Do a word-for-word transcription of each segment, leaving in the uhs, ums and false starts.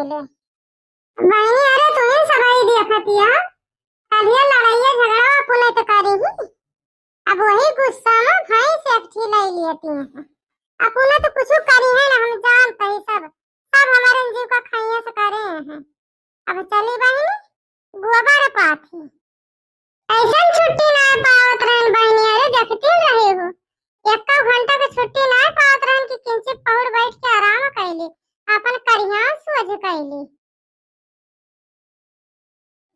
ले। बहिनी, अरे तू ही सबाई दिया फतिया, कलिया लड़ाइया झगड़ा अपने तो करी ही। अब वही गुस्सा में भैंस एक ठी लाई लिया थी। अपने तो कुछ करी है ना, हम जानते ही सब, सब हमारे जीव का खाइया से करे हैं। अब चली बहिनी, गोबर पाथी। ऐसन छुट्टी ना पावत रहन बहिनी, अरे देखती रहे हो, एक्का घंटा के छुट्टी ना पावत रहन कि किंचित पहुड़ बैठ के आराम कैली, अपन करिया सोझ कैली।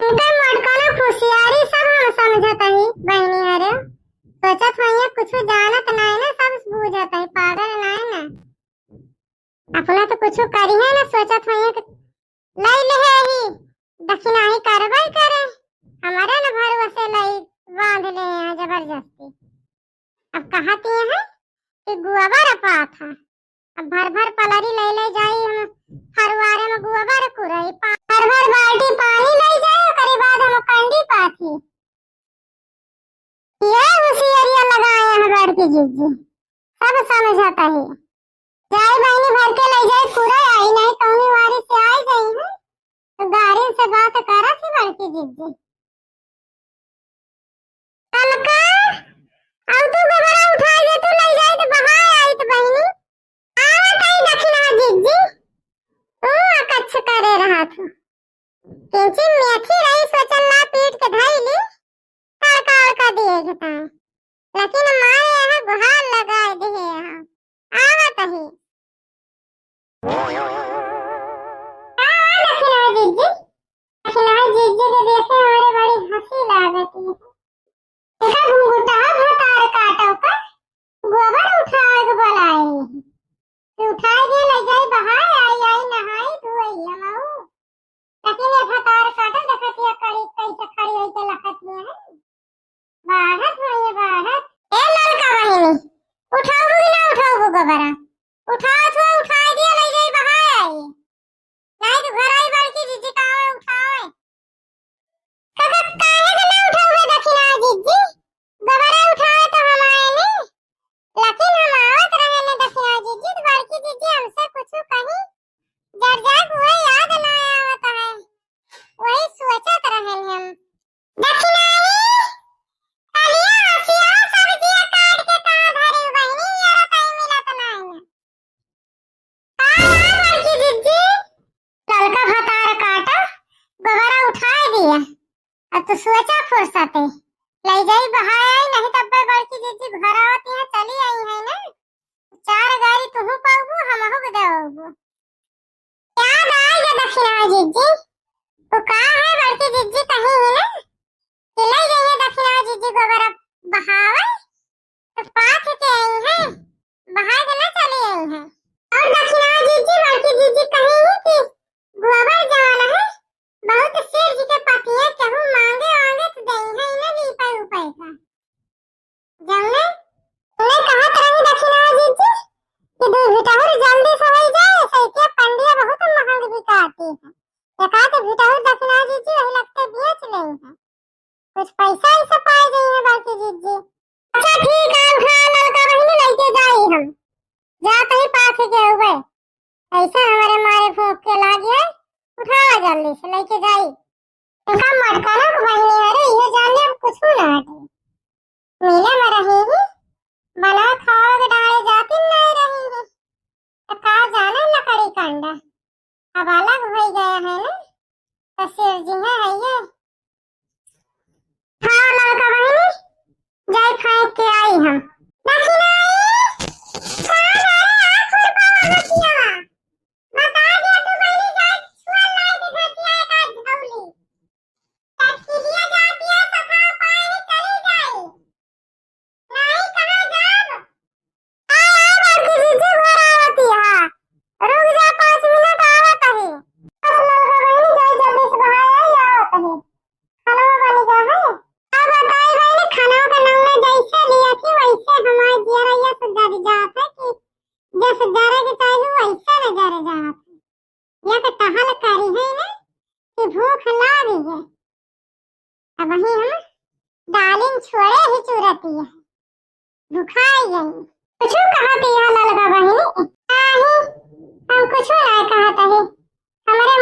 इनकर मोटकनो होशियारी सब हम समझत हई बहिनी, अरे सोचत हई कुछ जानत नाई ना, सब बूझत हई, पागल नाई ना। अपना तो कुछ करी है ना, सोचत हई कि लाई ले है ही, दक्षिणाही करबे करे, हमारे न भरोसे लाई बांध ले हैं जबरदस्ती। अब कहती हैं कि गोबर पाथा, अब भर भर पलरी ले ले जाई हम, फरुआरे में गोबर कुरई, पा-, भर भर बाल्टी पानी ले जाई, ओकरे बाद हम कंडी पाथी। ये होशियारिया लगाए हैं बड़की जिज्जी, सब समझत ही। जाई बहिनी भर के ले जाई, पूरा आई नहीं, कौनी वारी से आई जाई है, तो गाड़ी से बात करत ही बड़की जिज्जी। ललका, अब तू गोबरा उठा दे, तू ले जाई तो बहाए आई तो बहिनी। आवत आई दक्षिणा जिज्जी, तू अकच्छ करे रहत हो। किंची मेथी रही सोचल ला पीट के धइली, तड़का उड़का दिए के ताई। लेकिन मारे यहाँ गुहार लगाए दिए यहाँ। आवत ही। का दक्षिणा जिज्जी? दक्षिणा जिज्जी के देखे हमारे बड़ी हंसी लागत है। देखा घुंघुटा भतार काटो का गोबर उठाए के बोलाए। तू उठाए के ले जाई बहाए, आई, आई नहाई धोई हम आऊ। लेकिन ये भतार काटो देखत ये कड़ी कैसे खड़ी होई के लखत ये है। बाढ़त हो ये बाढ़त। ए ललका बहिनी, उठाऊ कि ना उठाऊ गोबरा? उठाओ तो उठाए दिया ले जाई बहाए आई। नहीं तो घर आई बड़की जिज्जी का उठाओ। काका, काहे के ना उठावे दक्षिणा जिज्जी? गोबरा उठावे तो हम आए ने। लेकिन हम आवत रहे ने दक्षिणा जिज्जी, तो बड़की जिज्जी हमसे कुछ कही। जर जाए हुए याद ना आवत है। वही सोचत रहे हम। दक्षिणाई, कलिया हसिया सब्जिया काट के कहाँ धरे बहिनी, यार कहीं मिलत नहीं है। का यार बड़की जिज्जी? ललका भतार काटा, गोबरा उठाए दिया। अब तो सोचा फुर्सते, ले जाई बहाए आई, नहीं तब बड़की जिज्जी घर आवत यहाँ चली आई है ना, चार गारी तुहू पाऊबू, हमहू के देबू। याद आई गया दक्षिणा जिज्जी, तो का है बड़की जिज्जी कहीं है ना, कि ले जाइए दक्षिणा जिज्जी गोबर बहावे, तो पाथ के आई है, बहा के ना चली आई है। और दक्षिणा जिज्जी, बड़की जिज्जी कही है कि गोबर जान है, बहुत सिर जी के पतिया केहू मांगे आगे तो दे है ना, लीपे उपे का। जौने, तूने कहत रही दक्षिणा जिज्जी कि दू भिटहुर जल्दी से होई जाए, सैकिया पंडिया बहुत महंग बिकाती है। एक आध भिटहुर दक्षिणा जिज्जी वही लगते बेच ले है। कुछ पैसा ऐसा पाए गई है बड़की जिज्जी। अच्छा ठीक है, उठा ललका बहिनी लेके जाई हम। जा तही पाथ के हुए। ऐसा हमारे मारे भूख के लागी है, उठावा जल्दी से लेके जाई। इनका मटकना को बहिनी, अरे ये जाने अब कुछ ना हटे। मिले में रही ही, बना खावे के डाले जाती नहीं रही ही। तो का जाने लकड़ी कंडा। अब अलग हो गया है ना, तो सिर जी है, है ये। हाँ, ललका बहिनी, जाई फेंक के आई हम। दक्षिणाई, का करे आ खुरपा वाला किया? बता दे तू बहिनी, जाई छुआ लाई दे घटिया एक आध झौली। तब किलिया जाती है, सफा पाए चली जाई। नाई कहाँ जाब? आ, आ, बड़की जिज्जी घर आवती है। रुक जा, पाँच मिनट आवत है। अरे ललका बहिनी, जाई जल्दी से बाहर आई, आवत है। खाना बन गया है। का बताई बहिनी, खाना का नाम में जैसे लिया थी वैसे हमारे जियरैया से जर जात है कि जैसे जरे के चाहिए वैसे न जर जात है। या तो टहल करी है ना कि भूख लागी है। अब वही हम डालिन छोड़े ही चुरती है, भुखाई गई। कुछ कहती है ललका बहिनी? नहीं, हम कुछ नहीं कहत है। हमारे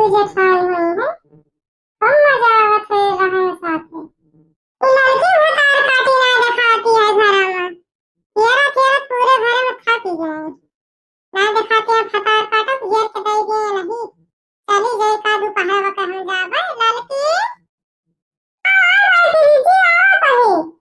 तू जेठान हुई है, खूब मजा आवत है रहन साथे। ई लड़की भतार काटी ना देखाती है घरा में। तेरा तेरा पूरे घर में खा पी गए। ना देखाती है भतार काटत, घेर के दई दिए नहीं। चली जाए का दोपहर में कहूँ जाबे, लड़की। आओ, लड़की जी, आओ कहीं।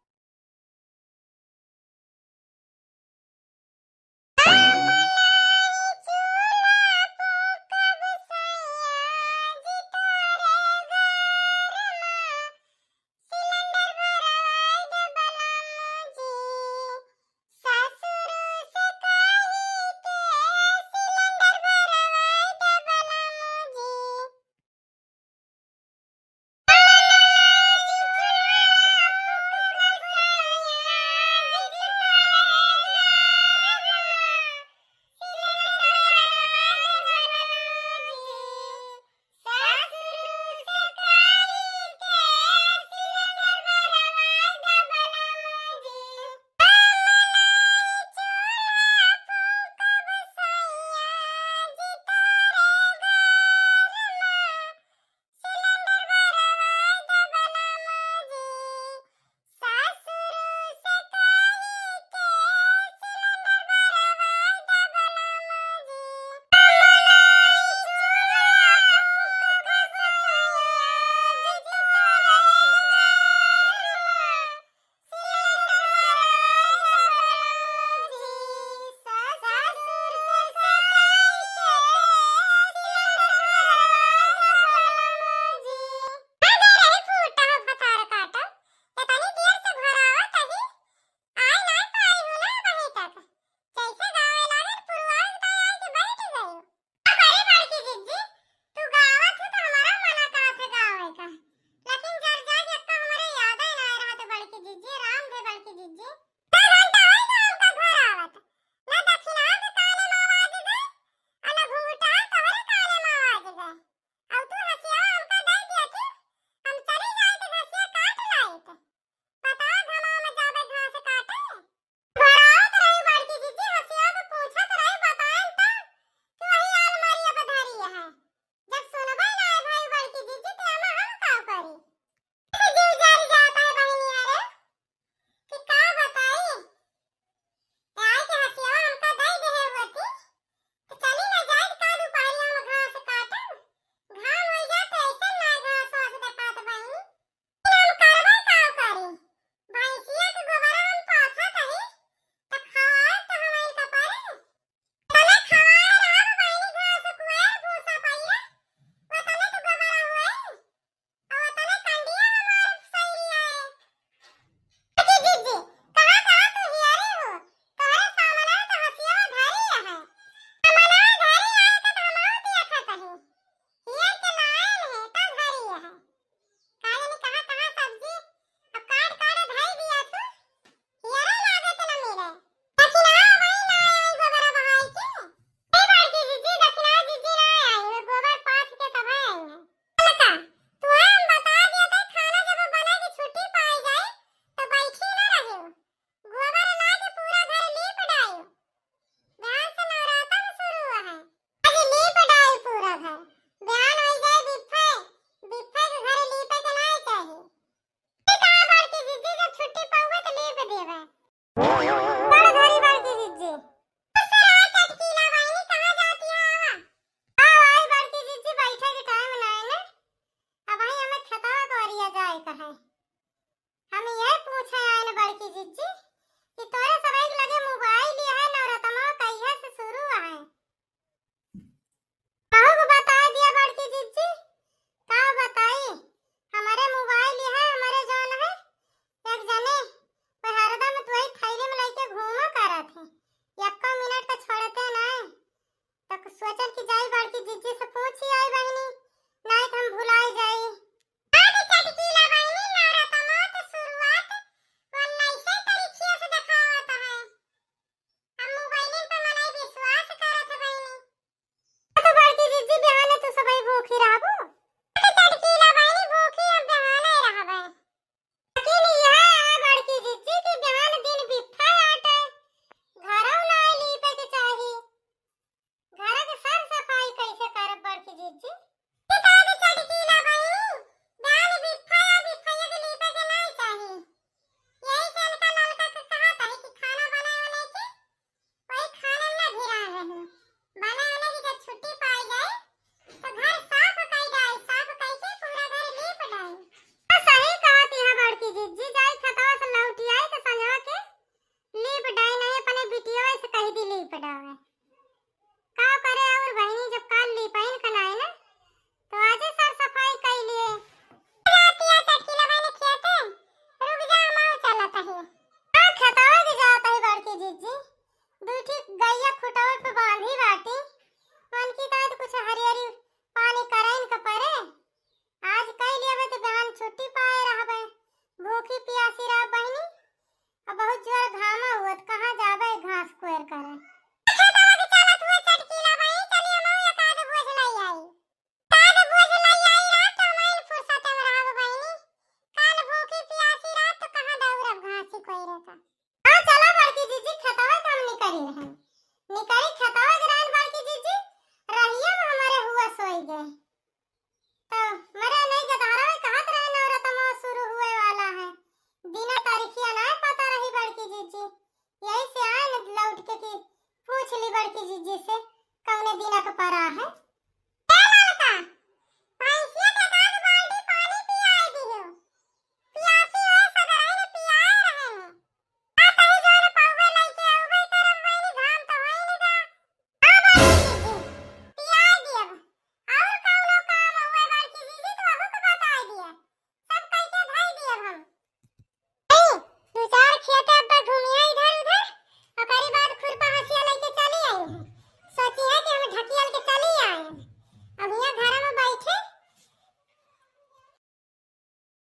रहन।